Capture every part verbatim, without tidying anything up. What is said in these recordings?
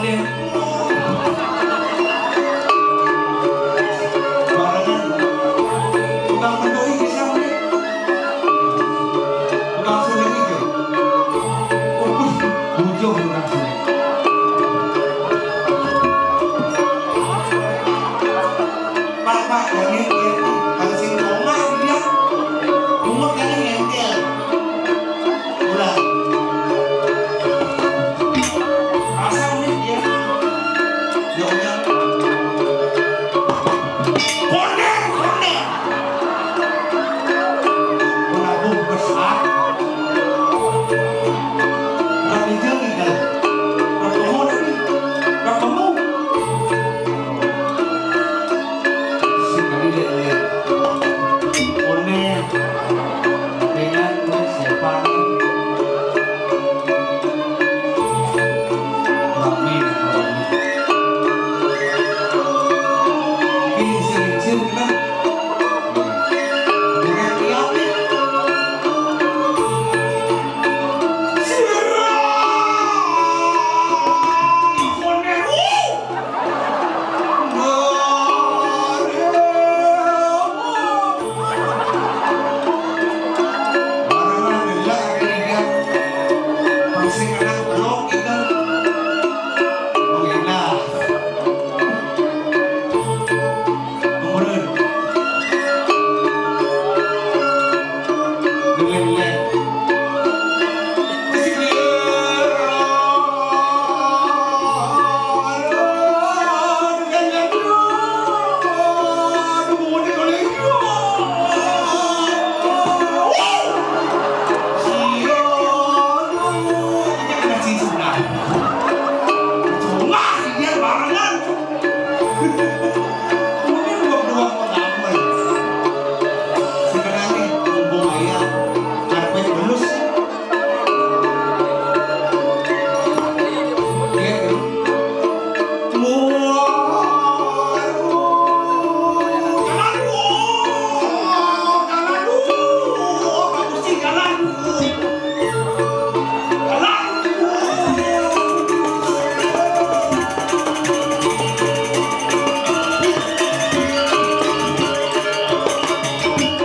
Barengan. Tukang mendoi bisa, Bli? Tukang suling itu. Udah, bujur tukang suling. Pak, Pak, yang ini, yang ini. Kalau sing koma, dia bungut yang ini nyentil. Ulah. Rasa unik dia. Ya udah. Kondem, kondem. Ulah bungkus, ah. Udah dijengik, kan? Udah temu, udah temu. Sekali dia lihat. Kondem. Dengan siapa? Rame, rame. Ini sering-sering kan? Dengan lihat nih. Sirah. Kondem. Sebenarnya mumpung aya karpet belus. Iya, tuh.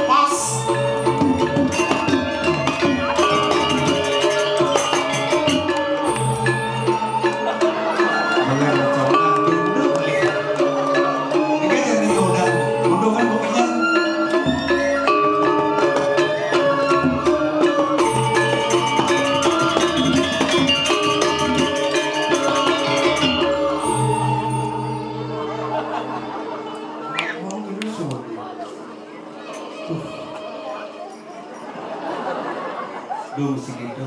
Pas. Duh, si gitu.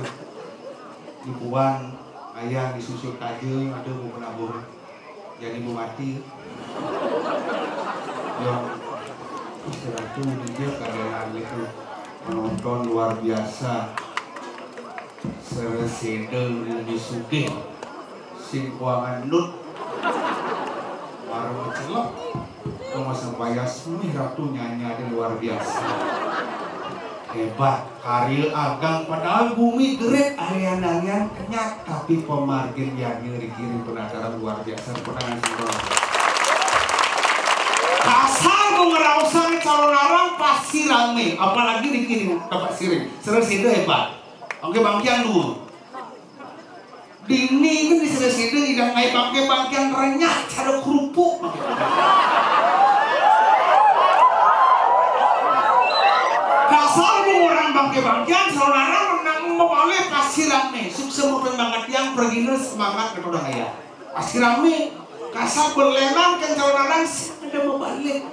Di puan, ayah disusul kajeung, aduh, mau penabur. Jadi mau mati. Yang istirahat tuh dia keadaan itu. Penonton luar biasa. Seresede lebih sugih. Sing kuangan nut. Baru ngecelok. Kok masa bayas mih Ratu nyanyi ada luar biasa. Hebat, karya agang padahal bumi gerit alian-alian kenyat, tapi pemargin yani dikirim penataran luar biasa, penangan semua. Kasar mau ngerausan calon arang pasti rame, apalagi dikirim tempat siring. Seru sih itu hebat. Oke, bangkian dulu. Dini kan di sini-sini tidak ngai bangke-bangkean renyah cara kerupuk. Dasar lu orang bangke-bangkean, saudara menang mau balik pasti rame. Sukses mau banget yang pergi semangat kepada saya. Pasti rame. Kasar berleman kan saudara sih ada mau balik.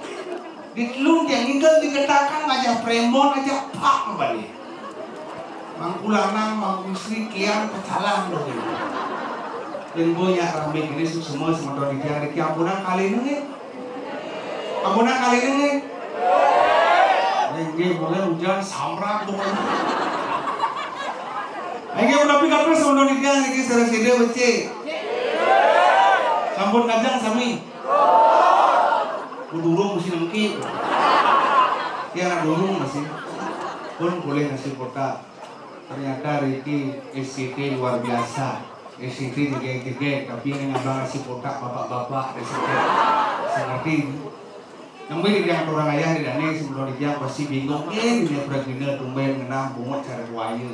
Di lu yang ninggal dikatakan aja premon aja pak kembali. Mangkulanang, mangkusri, kian pecalang dong ini. Dan gue nyak rame gini su semua sementara di kian di kian punang kali ini. Ampunang kali ini. Ini boleh hujan samrak pokoknya. Ayo udah pikat terus sementara di kian ini sudah sini becik. Sampun kajang sami. Kudurung masih nengki. Ya, durung masih. Pun boleh ngasih kota. Ternyata Ricky S C T luar biasa. S C T jegeg-jegeg, tapi ini ngabang si potak bapak-bapak di situ. Saya ngerti. Namun ini jangan orang ayah di dane sebelum dia pasti bingung, eh, ini pragina tumben ngenah bungut cara buaya.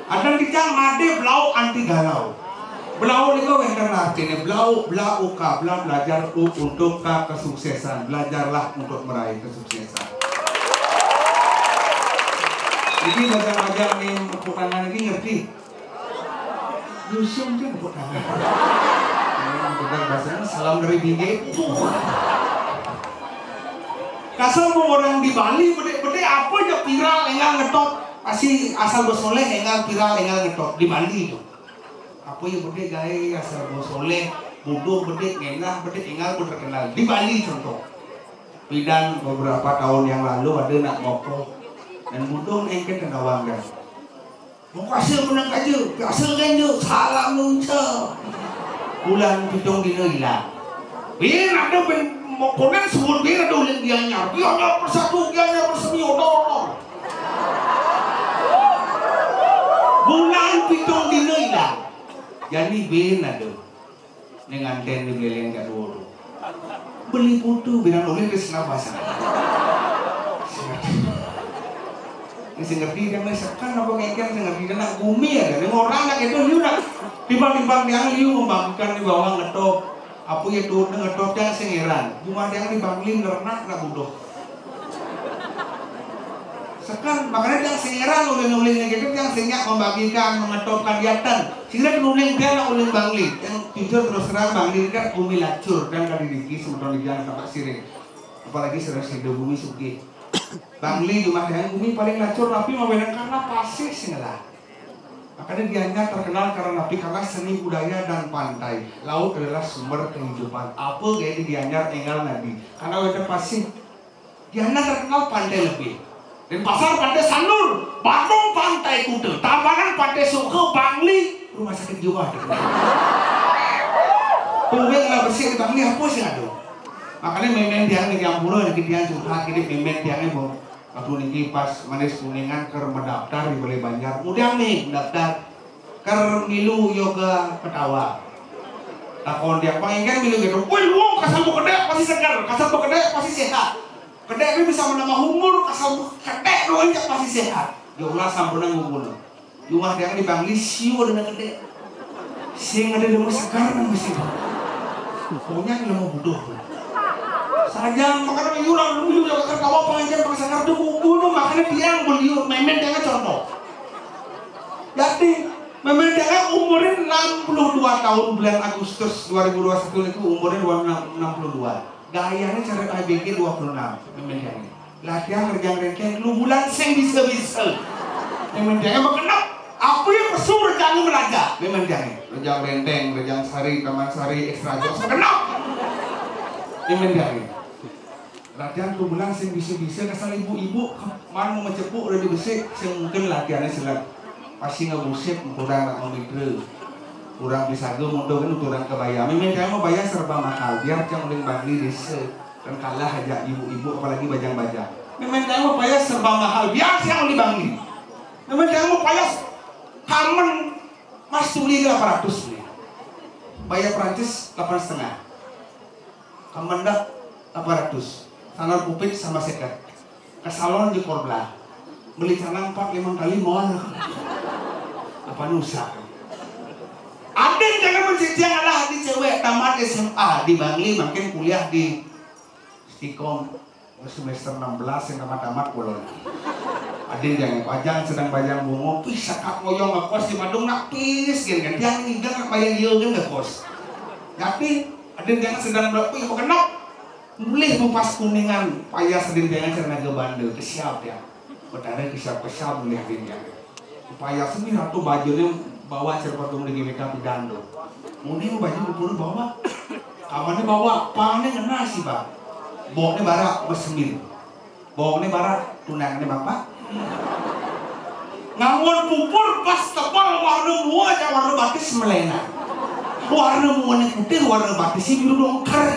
Ada di jam made belau anti galau. Belau ni kau yang kena artinya belau, belau ka, belau belajar u-, untuk ka kesuksesan. Belajarlah untuk meraih kesuksesan. Jadi belajar-belajar ni tepuk tangan ini ngerti. Yusung je tepuk tangan. Benar bahasanya salam dari bini. Kasar mau orang di Bali, bedik-bedik apa je viral enggak ngetop. Pasti asal bersoleh enggak viral enggak ngetop di Bali tu. Apa je bedik gaya asal bersoleh, bodoh bedik, ngenah bedik enggak pun terkenal di Bali contoh. Pidan beberapa tahun yang lalu ada nak ngoko dan bodoh engke tenawang kan. Mengko hasil menang aja, hasil ganjil, salam nunca. Bulan pitung dina ilang. Bin ada bin mokonan sebut bin ada ulin Gianyar. Gianyar bersatu, Gianyar bersemi, odor, odor. Bulan pitung dina ilang. Jadi bin ada. Ning nganten di Buleleng jak dua tu. Beli putu bilang ulin di sana pasang. Ini sing ngerti dia mah sekan apa ngeken sing ngerti dia nak gumi ada. Ning orang nak itu liu nak timbang-timbang dia liu membagikan di bawah ngetop. Apa ya tu ngetop dia sing heran. Cuma dia di Bangli ngernak nak bodoh. Sekan, makanya dia sing heran ulin-ulin gitu, dia sing nyak membagikan, mengetopkan diatan. Sehingga penuling dia nak ulin Bangli. Yang jujur terus terang Bangli ini kan bumi lacur dan kali diki semeton di jalan tapak siring. Apalagi sering sido bumi sugih. Bangli cuma yang bumi paling lacur tapi mau bilang karena pasir sih lah. Makanya Gianyar terkenal karena napi karena seni budaya dan pantai. Laut adalah sumber kehidupan. Apa gaya di Gianyar enggal nadi. Karena ada pasir. Gianyar terkenal pantai lebih. Denpasar pantai Sanur, Badung pantai Kuta, Tabanan pantai Suka, Bangli rumah sakit jiwa. Tunggu lah bersih di Bangli apa sih aduh. Makanya memen tiang di Jampura, di tiang curhat, jadi memen tiangnya mau. Waktu niki pas manis Kuningan ker mendaftar di Balai Banjar. Kemudian nih daftar ker milu yoga ketawa. Takon dia pengen milu gitu. Wih, luang kasar mau kedek pasti segar, kasar mau kedek pasti sehat. Kedek itu bisa menambah umur, kasar mau kedek doang pasti sehat. Ya Allah sampunan ngumur. Rumah dia di Bangli siu dengan gede. Sing ada lemu segar nang besi. Pokoknya lemu bodoh. Saja makanya yura lu juga ketawa pengajian pakai segar tuh bunuh makanya tiang beliau memen dia contoh. Jadi memen dia umurin enam puluh dua tahun bulan Agustus dua ribu dua puluh satu itu umurin enam puluh dua. Gayanya cara A B G dua puluh enam memen dia. Latihan kerja renteng lu bulan sing bisa-bisa. Memen dia emang kenapa? Apa yang pesu rencana meraja? Memen dia. Rejang Renteng, Rejang Sari, Taman Sari, Extra Joss kenapa? Memen dia. Latihan tuh bulan sing bisa-bisa kasar ibu-ibu mana mau mencepuk udah dibesik sing mungkin latihannya silat. Pasti nggak gosip kurang nak memikir. Kurang bisa gue mundur kan kurang kebaya. Memen dia mau bayar serba mahal biar cang uling Bangli desa. Dan kalah aja ibu-ibu apalagi bajang-bajang. Memen dia mau bayar serba mahal biar cang uling Bangli. Memen dia mau bayar kamen mas tuli delapan ratus beli. Bayar Prancis delapan setengah. Kamen dah delapan ratus. Sandal kupit sama seket. Ke salon jekor belah. Beli celana empat lima kali mall. Apa nusa? Adin jangan menciciang lah di cewek tamat S M A di Bangli makin kuliah di Stikom semester enam belas yang tamat-tamat bolon. Adin jangan bajang sedang bajang bungo, pih sakap ngoyong ngekos di Badung nak pis gen kan dia ngigang nak bayar dia kan ngekos. Tapi adin jangan sedang berapa ibu kenok. Mulih mupas Kuningan payah sedin jangan cerna ge banda kesiap ya. Betara kesiap kesiap mulih adin jangan. Payah seni ratu bajanya bawa cerpatung di G B K Pidando. Muni baju kupur bawa. Kamarnya bawa, pangnya ngena sih bang. Boknya barak bersemir. Boknya barak tunangannya bapak. Ngangon pupur pas tebal warna mua aja warna batis melena. Warna muanya putih, warna batisnya biru dongker.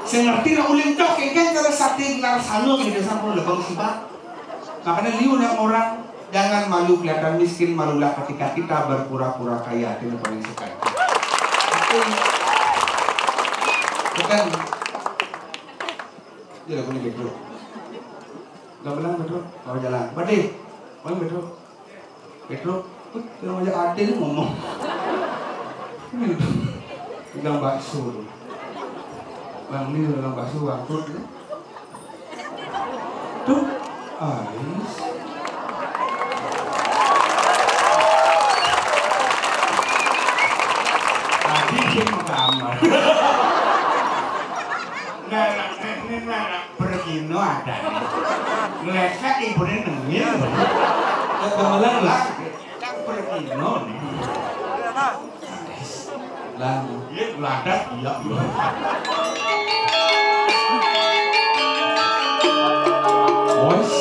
Saya ngerti nak ulim cok kengkeng cara sate gelar sana gitu sampai lebang sih bang. Makanya liu nak orang Jangan malu kelihatan miskin, malulah ketika kita berpura-pura kaya. Itu yang paling suka. Itu. Bukan. Dia lagu ni betul. Gamelan betul. Kau jalan. Badih. Paling betul. Petruk, "Wih, yang aja ada ni ngomong." Pegang bakso tu. Bang ni pegang bakso, bangkrut tu. Tu, ais. Tadi cek kamar. Nah, nah, nah, nah, nah. Pergino ada. Ngeleset ibu ni nengil. Gamelan lah. Pergino ni. Lah. Iya, ladat, iya. Wes.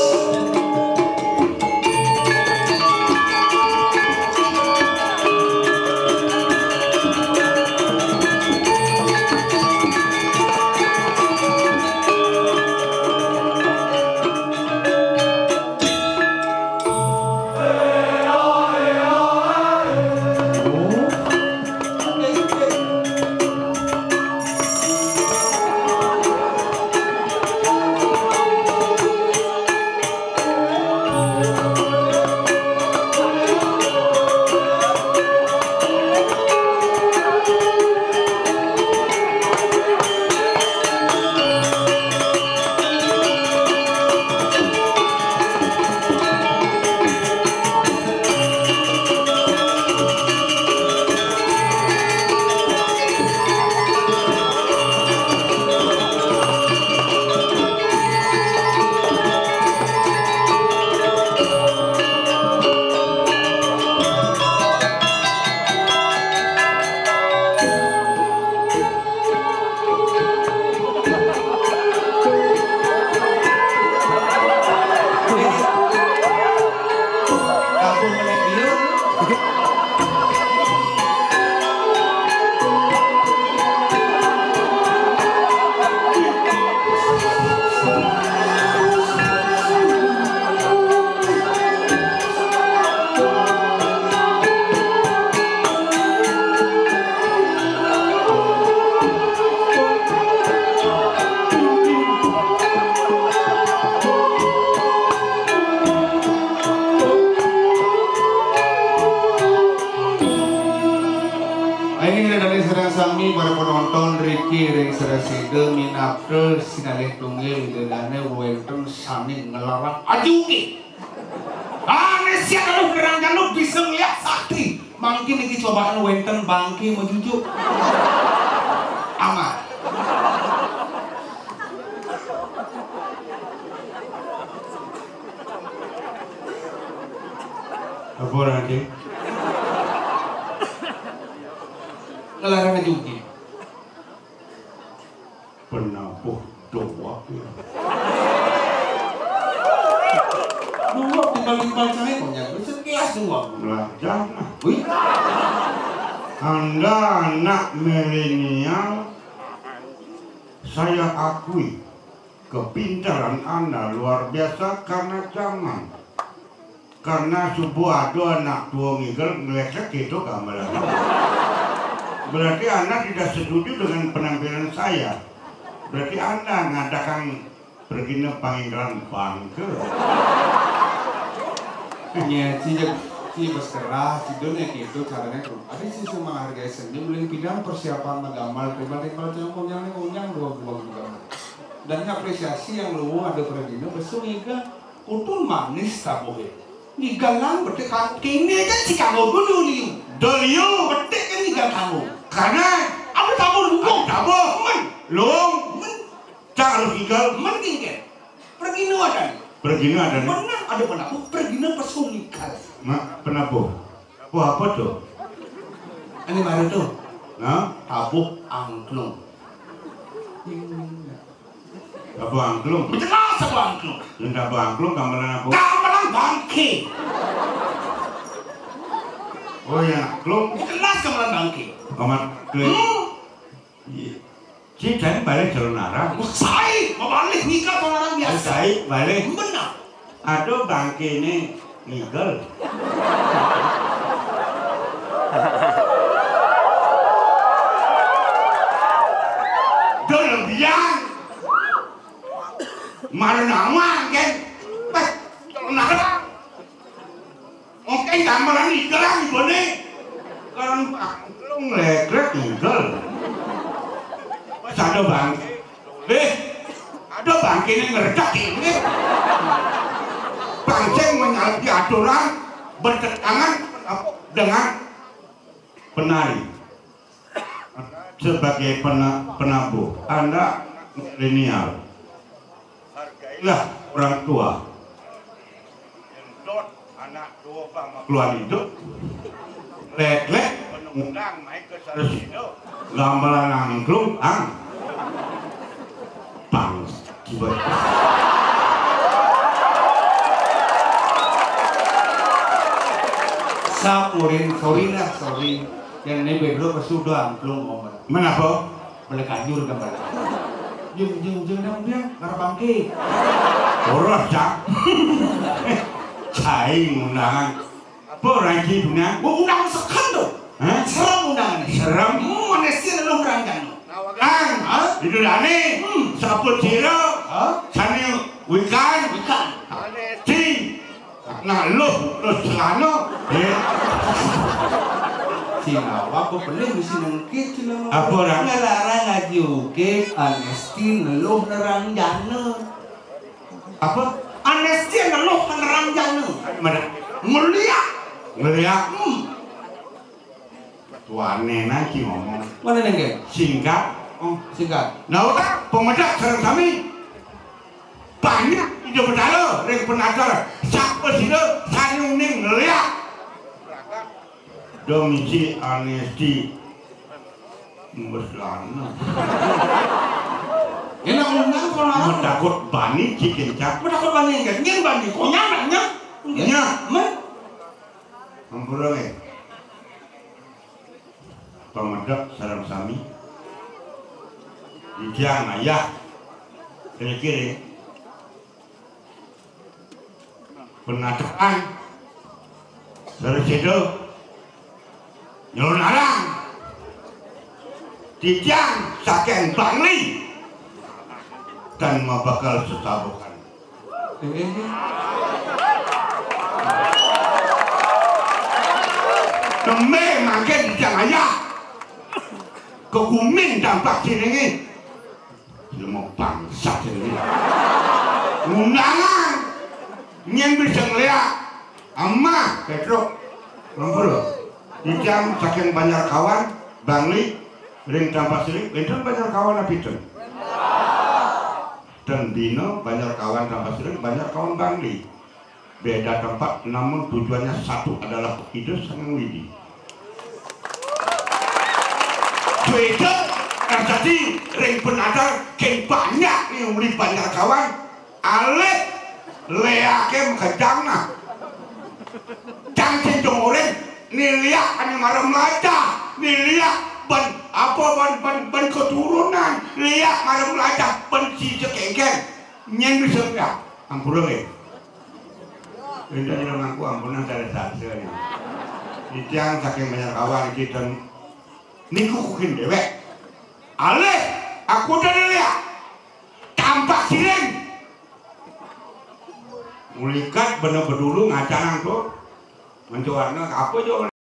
Inggih, ring sareng sami para penonton riki ring sareng sida minabda sinalih tunggil ida dane wenten sane nglarang ajuki. Ane siap aduh gerang jaluk bisa ngeliat sakti. Mangkin iki cobaan wenten bangke majujuk. Aman. Apa, Raden? Ngelarang aja mungkin. Penabuh doa ya. Doa timbal-timbal cai konyang. Sekilas doa. Belajar nah. Wih. Anda anak milenial, saya akui kepintaran Anda luar biasa karena zaman. Karena subuh ada anak tua ngigel, ngelesek gitu gamelan. Berarti Anda tidak setuju dengan penampilan saya. Berarti Anda ngadakan pergi panggilan bangke. Nya, ci jeg, ci bas kerah, ci done gitu caranya tuh. Ada sih menghargai seni, mending pidang persiapan magamal, timbal-timbal cai konyang, konyang dua buah juga. Dan apresiasi yang lu ada pada dina, besok ngiga, kutul manis tabuhe. Ngiga lang betik kan, kini kan si kanggo dulu liu. Doliu. Betik kan ngiga kanggo. Karena apa tabuh lu? Tabuh. Men. Lung. Men. Cak harus ngiga. Men kingke. Pergi nu ada. Pergi nu ada. Mana ada pun aku, pergi nu pesu ngiga. Mak, penabuh. Tabuh apa tuh? Ini baru tuh. Nah? Tabuh angklung. Tabuh angklung. Jelas tabuh angklung. Yang tabuh angklung gamelan apa? Gamelan bangke. Oh ya, angklung. Jelas gamelan bangke. Amat kling. Hmm. Iya. Si dan balik jalan arah. Sai, mabalik ngiga jalan arah biasa. Sai, balik. Benar. Aduh, bangke ini. Ngigel. Dul biang. Marana mangken. Wah, nara. Oke, gamelan igelang ibone. Kan angklung legrek ngigel. Wis ada bangke. Eh, ada bangkene ngredek ini. Pancen menyalahi aturan bertentangan dengan penari. Sebagai pena-, penabuh, Anda milenial. Hargailah orang tua. Gendot anak tua sama keluar hidup. Leglek penunggang naik ke Saresina. Gamelan angklung, ang. Bang. Sapurin, sorry lah, sorry. Yang ini bedro kesudah angklung, Om. Menapa? Balik kajur gambar. Jeng, jeng, jeng, dang, dia, ngarep bangke. Boros, Cak. Cai undangan. Apa orang iki undangan? Gua undangan seken tuh. Hah? Serem undangan. Serem? Hmm, mana sih lu berangkat? Ang, hah? Itu dane. Hmm. Saput sira. Hah? Sane wikan. Wikan. Di. Nah, lu, lu celana. Eh. Sing awak kok bener mesti nengkit sih lo. Apa orang? Ngelarang aja oke, Anesti ngeluh nerang jana. Apa? Anesti ngeluh nerang jana. Mana? Ngeliak. Ngeliak. Hmm. Tuane nang ki ngomong. Mana nengke? Singkat. Oh, singkat. Nah, ora pemedak sareng sami. Banyak ide betara ring penatar. Sapa sira sane uning ngeliak. Dong isi Anesti. Mbes lana. Enak undang kalau mau takut bani cikin cak. Mau takut bani enggak? Nyen bani konyang nanya. Nya. Men. Ampura nggih. Pamedhek sareng sami. Titiang ayah. Kene kiri. Penatakan. Dari situ. Nyelonarang. Titiang saking Bangli. Dan mabakal setabukan. Tembe mangke dijang ayah. Kegumin dampak jenenge. Ilmu bangsat jenenge. Undangan. Nyen bisa ngeliat. Amah, Petruk. Lempur. Dijang saking Banjar Kawan, Bangli, ring Tampak Siring, enten Banjar Kawan apa enten? Dan dina Banjar Kawan Tampak Siring, Banjar Kawan Bangli. Beda tempat, namun tujuannya satu adalah Ida Sang Hyang Widi. Beda terjadi ring penadar, ken banyak nih uli Banjar Kawan, alih leake makejang nah. Jang sing jong oren, ni liak ane marem lajah, ni liak ban apa ban, ban, ban keturunan, liak marem lajah, ban sisa kengkeng. Nyen bisa ya, ampura nggih. Pinten ira ngaku ampunan dari saksi. Titiang saking Banjar Kawan iki ten niku kukin dewek. Alih, aku udah lihat. Tampak siring. Mulikat bener bedulu ngacanang tuh. Mencuarna apa yo?